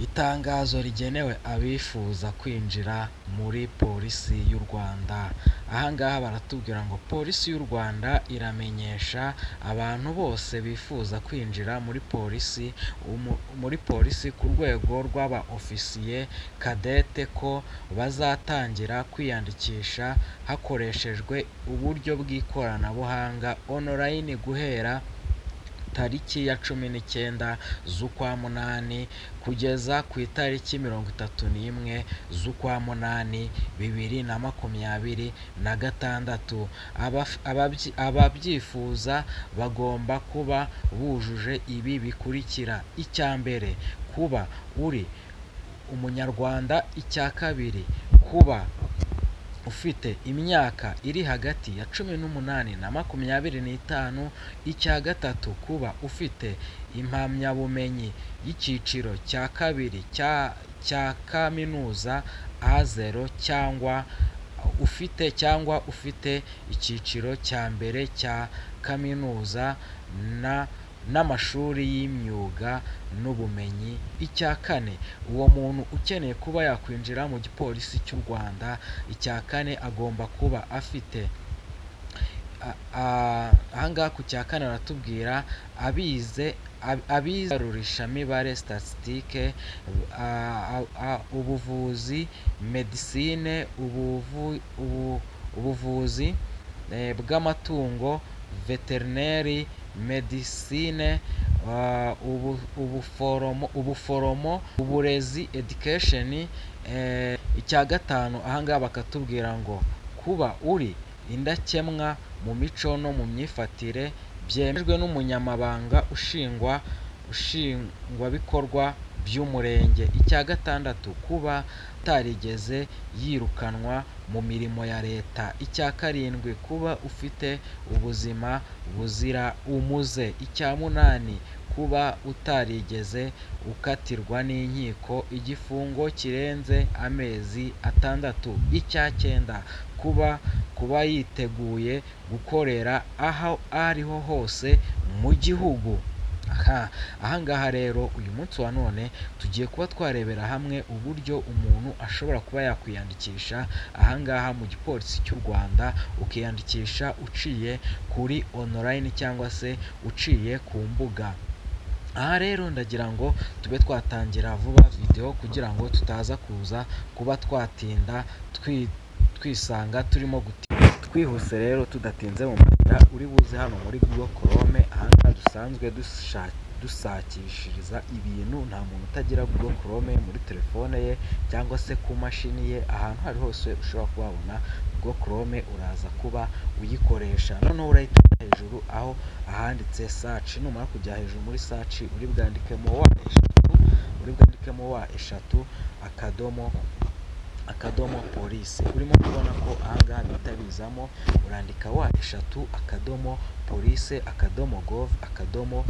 Itangazo rigenewe abifuza kwinjira muri Polisi y'u Rwanda. Aha ngaha baratubwira ngo Polisi y'u Rwanda iramenyesha abantu bose bifuza kwinjira muri Polisi ku rwego rw'aba ofisiye kadete ko bazatangira kwiyandikisha hakoreshejwe uburyo bw'ikoranabuhanga, online, guhera tariki ya 19 z'ukwa munani kugeza ku itariki 31 z'ukwa munani 2026. Ababyifuza bagomba kuba bujuje ibi bikurikira: icya mbere, kuba uri Umunyarwanda; icya kabiri, kuba ufite imyaka iri hagati ya 18 na 25; icya gatatu, kuba ufite impamyabumenyi y'icyiciro cya kabiri cya kaminuza A0 cyangwa ufite icyiciro cya mbere cya kaminuza n'amashuri y'imyuga n'ubumenyi; icya kane, uwo muntu ukeneye kuba yakwinjira mu gipolisi cy'u Rwanda, icya kane agomba kuba afite, aha ngaha ku cya kane baratubwira abize ibarurishamibare, statistique, ubuvuzi, medicine, ubuvuzi bw'amatungo, veterinary medicine, ubuforomo, uburezi, education. Icya gatanu, aha ngaha bakatubwira ngo kuba uri indakemwa mu mico no mu myifatire byemejwe n'umunyamabanga nshingwabikorwa by'umurenge; icya gatandatu, kuba utarigeze yirukanwa mu mirimo ya leta; icya karindwi, kuba ufite ubuzima buzira umuze; icya munani, kuba utarigeze ukatirwa n'inkiko igifungo kirenze amezi 6; icya cyenda, kuba yiteguye gukorera aho ariho hose mu gihugu. Aha ngaha rero, uyu munsi wa none tugiye kuba twarebera hamwe uburyo umuntu ashobora kuba yakwiyandikisha aha ngaha mu gipolisi cy'u Rwanda, ukiyandikisha uciye kuri online cyangwa se uciye ku mbuga. Aha rero ndagira ngo tube twatangira vuba video kugira ngo tutaza kuza kuba twatinda, twisanga turimo gutinda. Twihuse rero, tudatinze mu mayira, uri buze hano muri Google Chrome, aha ngaha dusanzwe dusakishiriza ibintu. Nta muntu utagira Google Chrome muri telefone ye cyangwa se ku mashini ye. Ahantu aho ari hose ushobora kuba wabona Google Chrome, uraza kuba uyikoresha. Noneho urahita ujya hejuru aho ahanditse search. Numara kujya hejuru muri search, uri bwandikemo wa eshatu akadomo akadomo polisi. Urimo kubona ko ahangaha bihita bizamo. Urandika wa,+.police.gov.rw.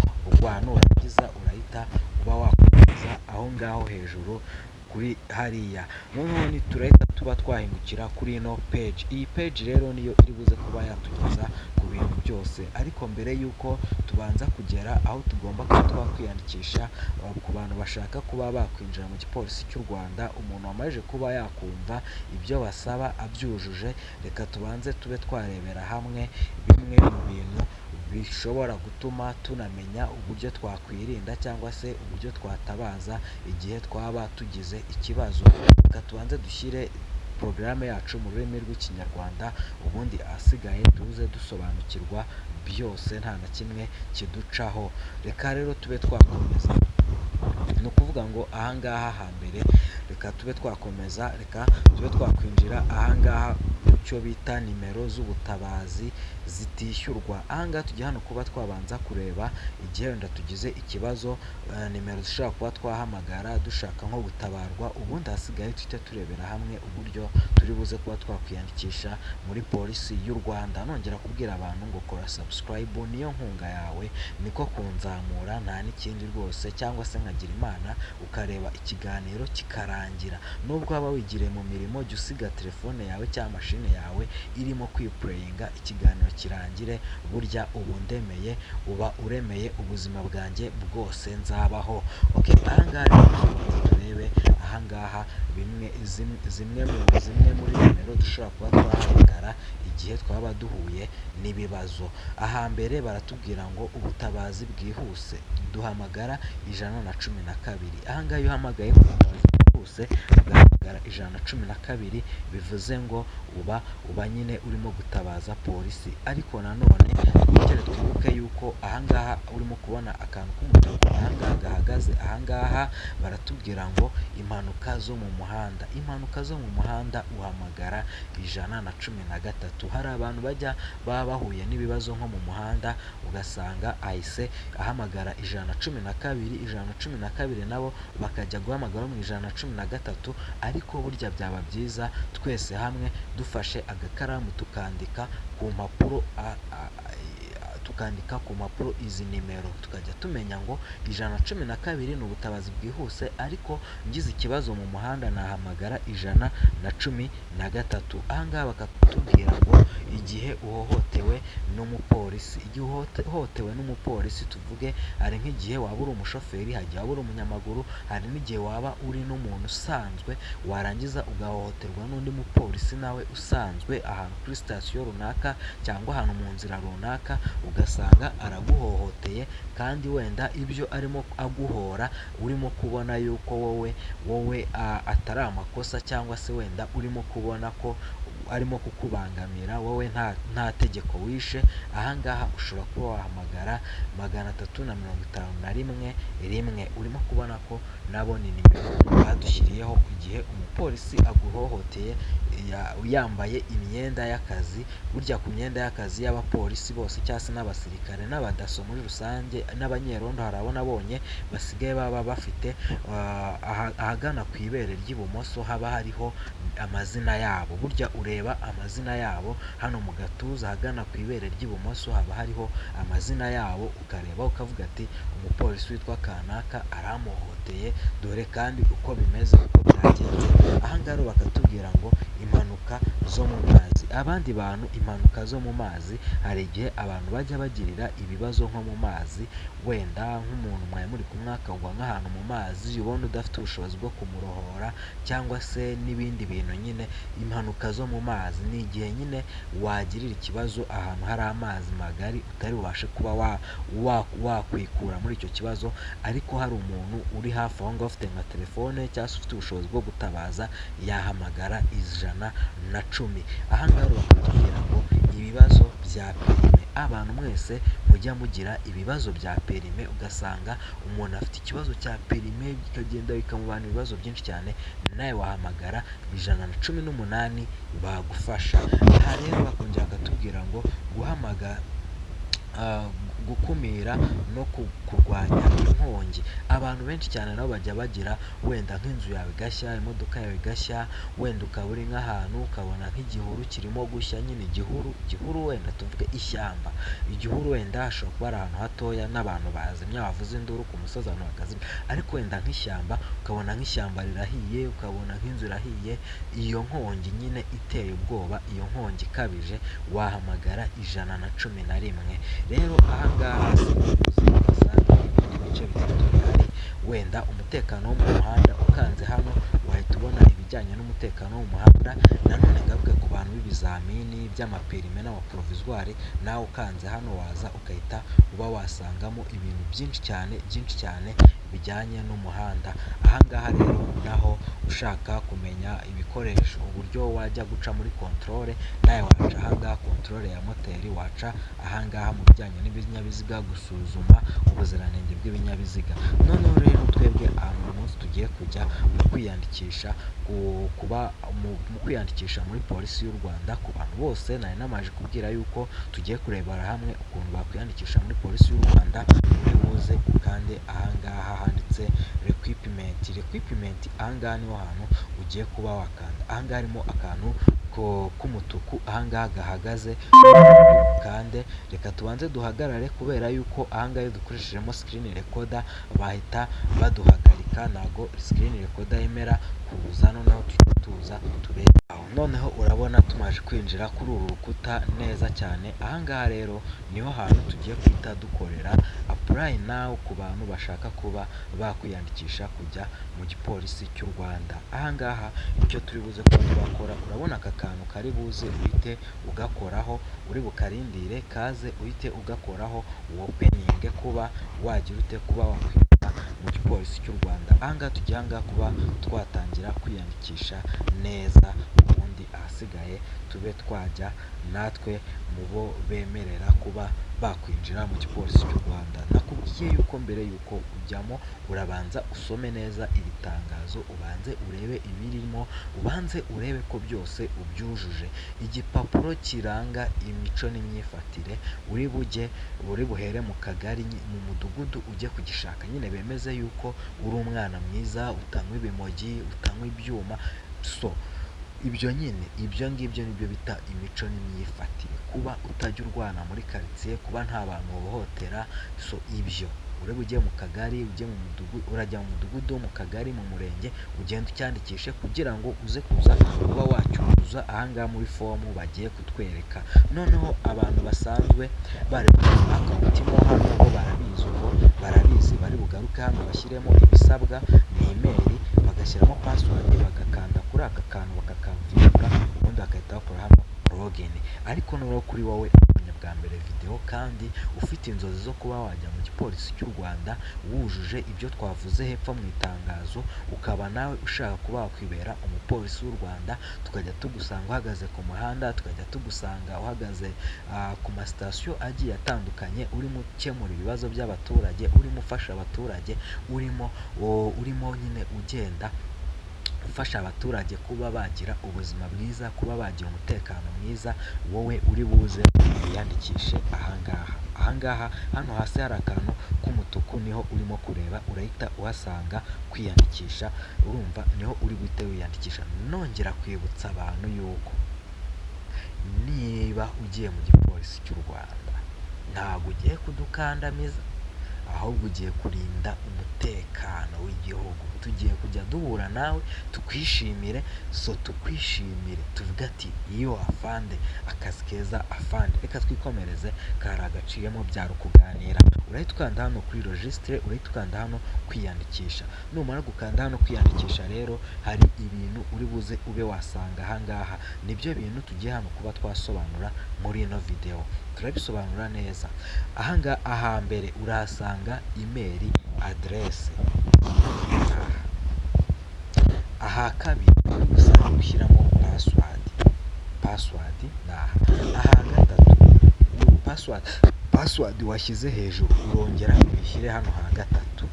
Nurangiza urahita uba wakomeza aho ngaho hejuru kuri hariya. Noneho turahita tuba twahingukira kuri ino page. Iyi page rero niyo iri buze kuba yatugeza ku bintu byose. Ariko mbere y'uko tubanza kugera aho tugomba kuba twakwiyandikisha, ku bantu bashaka kuba bakwinjira mu gipolisi cy'u Rwanda, umuntu wamaze kuba yakumva ibyo basaba abyujuje, reka tubanze tube twarebera hamwe bimwe mu bintu bishobora gutuma tunamenya uburyo twakwirinda cyangwa se uburyo twatabaza igihe twaba tugize ikibazo. Reka tubanze dushyire porogaramu yacu mu rurimi rw'Ikinyarwanda, ubundi ahasigaye tuze dusobanukirwa byose, nta na kimwe kiducaho. Reka rero tube twakomeza. Ni ukuvuga ngo ahangaha hambere, reka tube twakomeza, reka tube twakwinjira ahangaha ku cyo bita nimero z'ubutabazi zitishyurwa. Ahangaha tujya hano kuba twabanza kureba igihe wenda tugize ikibazo, nimero dushobora kuba twahamagara dushaka nko gutabarwa, ubundi ahasigaye tuhite turebera hamwe uburyo turi buze kuba twakwiyandikisha muri Polisi y'u Rwanda. Nongera kubwira abantu ngo kora subscribe, niyo nkunga yawe, niko kunzamura, nta n'ikindi rwose. Cyangwa se nkagira Imana ukareba ikiganiro kikarangira. Nubwo waba wigiriye mu mirimo, jya usiga telefone yawe cyangwa mashine yawe irimo kwipureyinga ikiganiro kirangire. Burya ubu ndemeye, uba uremeye ubuzima bwanjye bwose nzabaho. Okay, ahangaha rero turebe Zimwe muri nimero dushobora kuba twahamagara igihe twaba duhuye n'ibibazo. Ahambere baratubwira ngo ubutabazi bwihuse, duhamagara 112. Ahangaha iyo uhamagaye ku butabazi bwihuse ugahamagara 112, bivuze ngo uba nyine urimo gutabaza polisi. Ariko nanone twongere twibuke yuko ahangaha urimo kubona akantu k'umutuku, ahangaha gahagaze, ahangaha baratubwira ngo impanuka zo mu muhanda. Impanuka zo mu muhanda uhamagara 113. Hari abantu bajya baba bahuye n'ibibazo nko mu muhanda, ugasanga ahise ahamagara 112, 112 nabo bakajya guhamagara mu 113. Ariko burya byaba byiza twese hamwe dufashe agakaramu tukandika ku mpapuro, tukandika ku mpapuro izi nimero, tukajya tumenya ngo 112 ni ubutabazi bwihuse, ariko ngize ikibazo mu muhanda nahamagara 113. Ahangaha bakatubwira ngo igihe uhohotewe n'umupolisi, igihe uhohotewe n'umupolisi, tuvuge hari nk'igihe waba uri umushoferi, hari igihe waba uri umunyamaguru, hari n'igihe waba uri n'umuntu usanzwe, warangiza ugahohoterwa n'undi mupolisi nawe usanzwe ahantu kuri sitasiyo runaka cyangwa ahantu mu nzira runaka, ugasanga araguhohoteye, kandi wenda ibyo arimo aguhora urimo kubona yuko wowe atari amakosa, cyangwa se wenda urimo kubona ko arimo kukubangamira, wowe nta tegeko wishe. Ahangaha ushobora kuba wahamagara 351 rimwe. Urimo kubona ko nabo ni nimero badushyiriyeho igihe umupolisi aguhohoteye yambaye imyenda y'akazi. Burya ku myenda y'akazi y'abapolisi bose cyangwa se n'abasirikare n'abadaso muri rusange n'abanyerondo, hari abo nabonye basigaye baba bafite ahagana ku ibere ry'ibumoso haba hariho amazina yabo. Burya ureba amazina yabo hano mu gatuza ahagana ku ibere ry'ibumoso haba hariho amazina yabo, ukareba ukavuga ati umupolisi witwa kanaka aramuhohoteye, dore kandi uko bimeze, uko byagenze. Ahangaha rero bakatubwira ngo impanuka zo mu mazi. Abandi bantu impanuka zo mu mazi, hari igihe abantu bajya bagirira ibibazo nko mu mazi, wenda nk'umuntu mwari muri kumwe akagwa nk'ahantu mu mazi, ubona udafite ubushobozi bwo kumurohora cyangwa se n'ibindi bintu nyine. Impanuka zo mu mazi ni igihe nyine wagirira ikibazo ahantu hari amazi magari utari bubashe kuba wakwikura muri icyo kibazo, ariko hari umuntu uri hafi aho ngaho ufite nka telefone cyangwa se ufite ubushobozi bwo gutabaza, yahamagara 110. Ahangaha bakatubwira ngo ibibazo bya perime. Abantu mwese mujya mugira ibibazo bya perime, ugasanga umuntu afite ikibazo cya perime bikagenda bikamubana ibibazo byinshi cyane, nawe wahamagara 118 bagufasha. Aha rero bakongera bakatubwira ngo guhamagara, gukumira no kurwanya inkongi. Abantu benshi cyane nabo bajya bagira wenda nk'inzu yawe igashya, imodoka yawe igashya, wenda ukaba uri nk'ahantu ukabona nk'igihuru kirimo gushya nyine, igihuru wenda tuvuge ishyamba, igihuru wenda hashobora kuba ari ahantu hatoya n'abantu bazimya, wavuza induru ku musozi abantu bakazimya, ariko wenda nk'ishyamba ukabona nk'ishyamba rirahiye, ukabona nk'inzu irahiye, iyo nkongi nyine iteye ubwoba, iyo nkongi ikabije, wahamagara 111. Rero ahangaha si ugasanga ibindi bice bitatu bihari, wenda umutekano wo mu muhanda, ukanze hano wahita ubona ibijyanye n'umutekano wo mu muhanda. Nanone ngaruke ku bantu b'ibizamini by'amaperime n'amaporovizwari, nawe ukanze hano waza ugahita uba wasangamo ibintu byinshi cyane, byinshi cyane bijyanye n'umuhanda. Ahangaha rero naho ushaka kumenya ibikoresho, uburyo wajya guca muri kontorore, nawe waca ahangaha, kontorore ya moteri, waca ahangaha mu bijyanye n'ibinyabiziga, gusuzuma ubuziranenge bw'ibinyabiziga. Noneho rero twebwe ahantu uyu munsi tugiye kujya mu kwiyandikisha, kuba mu kwiyandikisha muri polisi y'u Rwanda, ku bantu bose nari namaze kubwira yuko tugiye kurebera hamwe ukuntu bakwiyandikisha muri polisi y'u Rwanda. Uri buze ukande ahangaha handitse recruitment. Recruitment ahangaha niho hantu ugiye kuba wakanda. Ahangaha harimo akantu k'umutuku, ahangaha gahagaze, ukande. Reka tubanze duhagarare kubera yuko ahangaha iyo dukoreshejemo screen recorder bahita baduhagarika. kubereka, ntago screen recorder yemera kuza. Noneho tujye tuza tube aho. Noneho urabona tumaze kwinjira kuri uru rukuta neza cyane. Ahangaha rero niho hantu tugiye guhita dukorera apply now ku bantu bashaka kuba bakwiyandikisha kujya mu gipolisi cy'u Rwanda. Ahangaha icyo turi buze kuba twakora, urabona aka kantu kari buze, uhite ugakoraho, uri bukarindire kaze, uhite ugakoraho, wopeninge kuba wagira ute, kuba wakwinjira mu gipolisi cy'u Rwanda. Ahangaha tugiye, ahangaha kuba twatangira kwiyandikisha neza, ubundi ahasigaye tube twajya natwe mu bo bemerera kuba bakwinjira mu gipolisi cy'u Rwanda. Nakubwiye yuko mbere yuko ujyamo urabanza usome neza iri tangazo, ubanze urebe ibirimo, ubanze urebe ko byose ubyujuje. Igipapuro kiranga imico n'imyifatire, uri bujye, uri buhere mu kagari, mu mudugudu, ujye kugishaka nyine, bemeze yuko uri umwana mwiza, utanywa ibimogi, utanywa ibyuma. So ibyo nyine, ibyo ngibyo nibyo bita imico n'imyifatire, kuba utajya urwana muri karitsiye, kuba nta bantu uhohotera. So ibyo uri bujye mu kagari, ujye mu mudugudu, urajya mu mudugudu, mu kagari, mu murenge, ugende ucyandikishe kugira ngo uze kuza kuba wacyuzuza ahangaha muri fomu bagiye kutwereka. Noneho abantu basanzwe bari bafite account mo hano bo barabizi, ubwo barabizi, bari bugaruke hano bashyiremo ibisabwa, ni email, bagashyiramo password, bagakanda kuri aka kantu bakakavivura, ubundi bagahita bakora hano login. Ariko noneho kuri wowe ubonye bwa mbere video kandi ufite inzozi zo kuba wajya mu gipolisi cy'u Rwanda, wujuje ibyo twavuze hepfo mu itangazo, ukaba nawe ushaka kuba wakwibera umupolisi w'u Rwanda, tukajya tugusanga uhagaze ku muhanda, tukajya tugusanga uhagaze ku masitasiyo agiye atandukanye, urimo ukemura ibibazo by'abaturage, urimo ufasha abaturage, urimo nyine ugenda ufasha abaturage kuba bagira ubuzima bwiza, kuba bagira umutekano mwiza, wowe uri buze wiyandikishe ahangaha. Ahangaha hano hasi hari akantu k'umutuku, niho urimo kureba, urahita uhasanga kwiyandikisha, urumva niho uri buhite wiyandikisha. Nongera kwibutsa abantu yuko niba ugiye mu gipolisi cy'u Rwanda, ntabwo ugiye kudukandamiza, ahubwo ugiye kurinda umutekano w'igihugu. Tugiye kujya duhura nawe tukwishimire, so tukwishimire, tuvuge ati: "Iyo afande, akazi keza afande." Reka twikomereze, kari agaciyemo, byari ukuganira. Urahita ukanda hano kuri register, urahita ukanda hano kwiyandikisha. Numara gukanda hano kwiyandikisha rero, hari ibintu uri buze ube wasanga ahangaha, nibyo bintu tugiye hano kuba twasobanura muri ino video, turabisobanura neza. Ahangaha ahambere urahasanga email address. Aha kabiri uri gusanga gushyiramo password, password ni aha. Aha gatatu password washyize hejuru urongera uyishyire hano ha gatatu.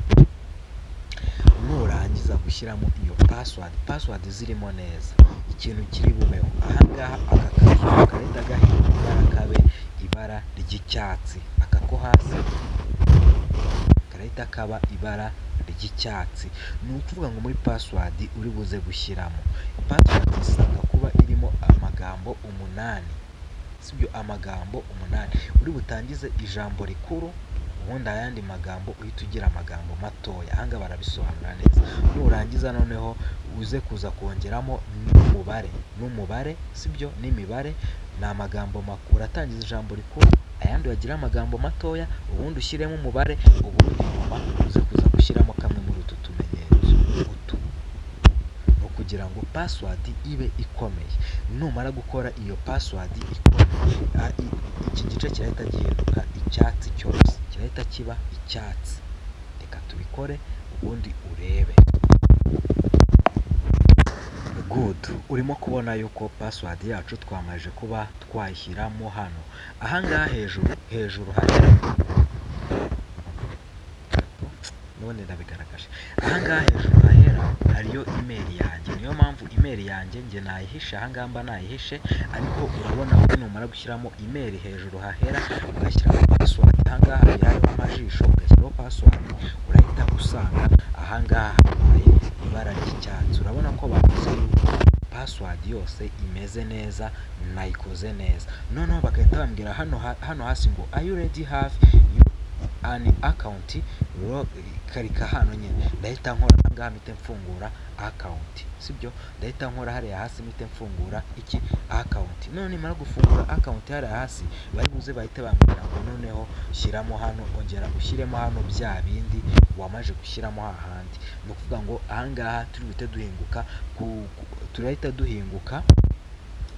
Nurangiza gushyiramo iyo password, password zirimo neza, ikintu kiri bubeho ahangaha, aka kazu karahita gahindura ibara, kabe ibara ry'icyatsi. Aka ko hasi karahita kaba ibara ry'icyatsi. Ni ukuvuga ngo muri password uri buze gushyiramo, password isabwa kuba irimo amagambo 8, sibyo? Amagambo 8, uri butangize ijambo rikuru, ubundi ayandi magambo uhita ugira amagambo matoya. Ahangaha barabisobanura neza. Nurangiza noneho uze kuza kongeramo n'umubare, sibyo? N'imibare ni amagambo makuru. Uratangiza ijambo rikuru, ayandi uyagire amagambo matoya, ubundi ushyiremo umubare, ubundi nyuma uze kuza gushyiramo kamwe muri utu tumenyetso. Utu ni ukugira ngo password ibe ikomeye. Numara gukora iyo password ikomeye, iki gice kirahita gihinduka icyatsi cyose, kirahita kiba icyatsi. Reka tubikore ubundi urebe. Good, urimo kubona yuko password yacu twamaze kuba twayishyiramo hano. Ahangaha hejuru hahera, n'ubundi ndabigaragaje. Ahangaha hejuru hahera hariyo email yanjye, niyo mpamvu email yanjye njye nayihishe ahangaha, mba nayihishe. Ariko urabona wowe numara gushyiramo email hejuru hahera, ugashyiramo password ahangaha hariho amajisho, ugashyiraho password, urahita usanga ahangaha habaye ibara ry'icyatsi. Urabona ko bavuze yuko password yose imeze neza, nayikoze neza. Noneho bagahita bambwira hano hasi ngo: "Are you ready? Have you an account, clicka hano nyine. Ndahita nkora ahangaha, mpite mfungura account, sibyo? Ndahita nkora hariya hasi, mpite mfungura iki? Account. None nimara gufungura account hariya hasi, bari buze bahite bambwira ngo noneho shyiramo hano, ongera ushyiremo hano bya bindi wamaze gushyiramo hahandi. Ni ukuvuga ngo ahangaha turi buhite duhinguka turahita duhinguka,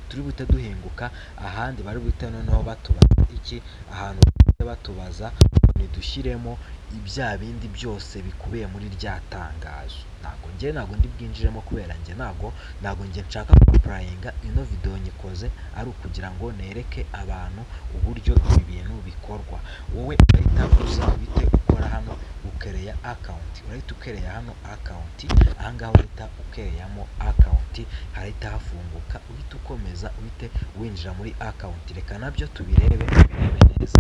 turi buhite duhinguka ahandi bari buhite noneho batubaza iki? Ahantu batubaza nidushyiremo bya bindi byose bikubiye muri rya tangazo. Ntabwo njye, ntabwo ndi bwinjiremo, kubera njye ntabwo njye nshaka ku-applyinga. Ino video nyikoze ari ukugira ngo nereke abantu uburyo ibi bintu bikorwa. Wowe urahita uza uhite ukora hano ukereya account, urahita ukereya hano account. Ahangaha urahita ukereyamo account, harahita hafunguka, uhita ukomeza, uhite winjira muri account. Reka nabyo tubirebe, tubirebe neza.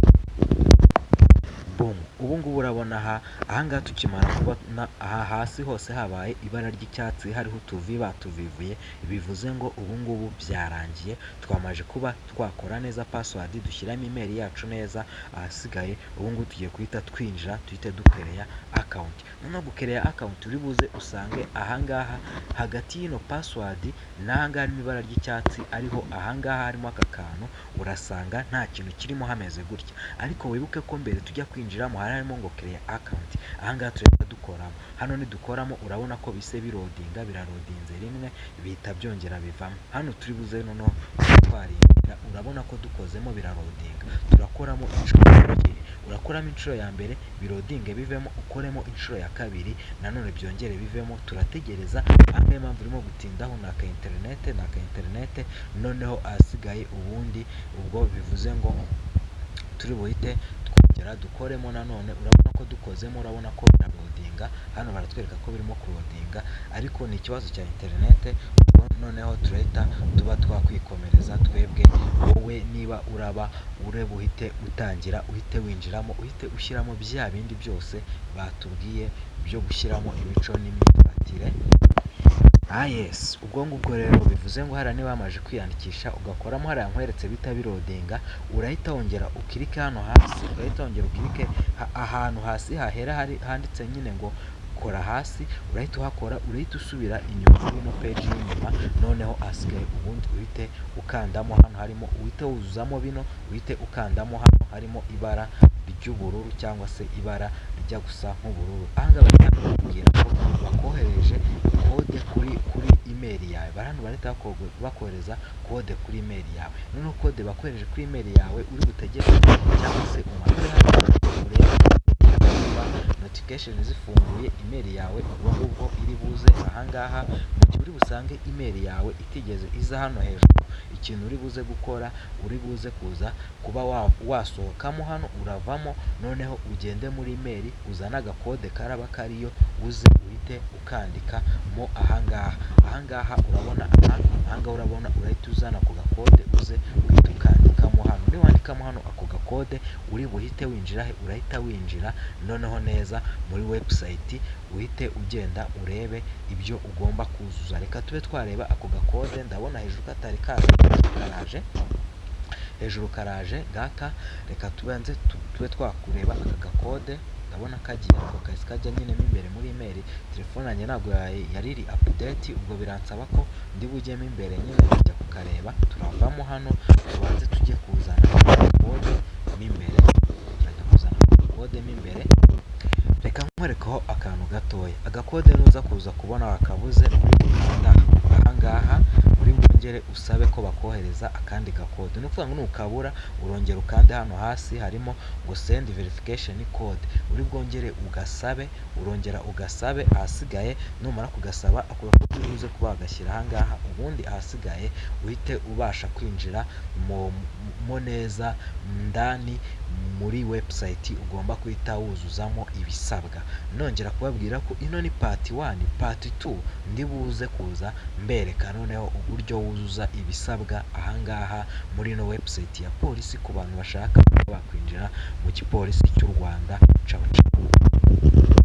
Boom, ubu ngubu urabona aha, ahangaha tukimara kubona aha hasi hose habaye ibara ry'icyatsi, hariho utuvi batuvivuye, bivuze ngo ubu ngubu byarangiye. Twamaze kuba twakora neza password, dushyiramo email yacu neza. Ahasigaye ubu ngubu tugiye guhita twinjira, tuhite dukereya account. Noneho gukereya account, uri buze usange ahangaha hagati y'ino password n'ahangaha harimo ibara ry'icyatsi, ariho ahangaha harimo aka kantu, urasanga nta kintu kirimo, hameze gutya. Ariko wibuke ko mbere tujya kwinjiramo hari harimo ngo create account. Ahangaha turahita dukoramo hano. Nidukoramo, urabona ko bise biloadinga, biraloadinze rimwe, bihita byongera bivamo. Hano turi buze noneho twarindira. Urabona ko dukozemo biraloadinga. Turakoramo inshuro ebyiri. Urakoramo inshuro ya mbere, biloadinge bivemo, ukoremo inshuro ya kabiri, nanone byongere bivemo. Turategereza. Ahangaha impamvu urimo gutindaho ni aka interinete, ni aka interinete. Noneho ahasigaye ubundi ubwo bivuze ngo turi buhite twongera dukoremo nanone. Urabona ko dukozemo, urabona ko biraloadinga. Hano baratwereka ko birimo kuloadinga, ariko ni ikibazo cya interinete. Noneho turahita tuba twakwikomereza twebwe. Wowe niba uraba ure buhite utangira, uhite winjiramo, uhite ushyiramo bya bindi byose batubwiye byo gushyiramo, imico n'imyifatire. Ah yes, ubwo ngubwo rero bivuze ngo hariya niba wamaze kwiyandikisha, ugakoramo hariya nkweretse bita biloadinga, urahita wongera uclicke hano hasi, urahita wongera uclicke ahantu hasi hahera hari handitse nyine ngo kora hasi. Urahita uhakora, urahita usubira inyuma kuri ino page y'inyuma. Noneho ahasigaye ubundi uhite ukandamo hano harimo, uhite wuzuzamo bino, uhite ukandamo hano harimo ibara ry'ubururu cyangwa se ibara rijya gusa nk'ubururu. Ahangaha bahita bakubwira ko bakohereje code kuri email yawe. Hano barahita bakohereza code kuri email yawe. Noneho code bakohereje kuri email yawe, uri butegereze cyangwa se umanure hano urebe niba notification zifunguye, email yawe ubwo ngubwo iri buze ahangaha. Mu gihe uri busange email yawe itigeze iza hano hejuru, ikintu uri buze gukora, uri buze kuza kuba wasohokamo hano, uravamo, noneho ugende muri email, uzane agakode karaba kariyo, uze uhite ukandika mo ahangaha. Ahangaha urabona, aha ahangaha urabona, urahita uzana ako gakode, uze uhite ukandikamo hano. Niwandikamo hano ako gakode, uri buhite winjira he? Urahita winjira noneho neza muri website, uhite ugenda urebe ibyo ugomba kuzuza. Reka tube twareba ako gakode. Ndabona hejuru katari kaza, karaje hejuru, karaje ngaka. Reka tubanze tube twakureba aka gakode. Ndabona kagiye, ako kahise kajya nyine mo imbere muri email. Telefone yanjye ntabwo yari iri update, ubwo biransaba ko ndi bujyemo imbere nyine kujya kukareba. Turavamo hano, tubanze tujye kuzana kode mo imbere. Turajya kuzana kode mo imbere. Reka nkwerekaho akantu gatoya. Agakode nuza kuza kubona wakabuze, uri gukanda ahangaha, uri bwongere usabe ko bakohereza akandi gakode. Ni ukuvuga ngo nukabura, urongera ukande hano hasi harimo ngo send verification code, uri bwongere ugasabe, urongera ugasabe. Ahasigaye numara kugasaba, ako gakode uri buze kuba wagashyira ahangaha, ubundi ahasigaye uhite ubasha kwinjira mo neza ndani muri website ugomba guhita wuzuzamo ibisabwa. Nongera kubabwira ko ino ni part 1, part 2 ndi buze kuza mbereka noneho uburyo wuzuza ibisabwa ahangaha muri ino website ya polisi, ku bantu bashaka kuba bakwinjira mu gipolisi cy'u Rwanda. Ciao ciao.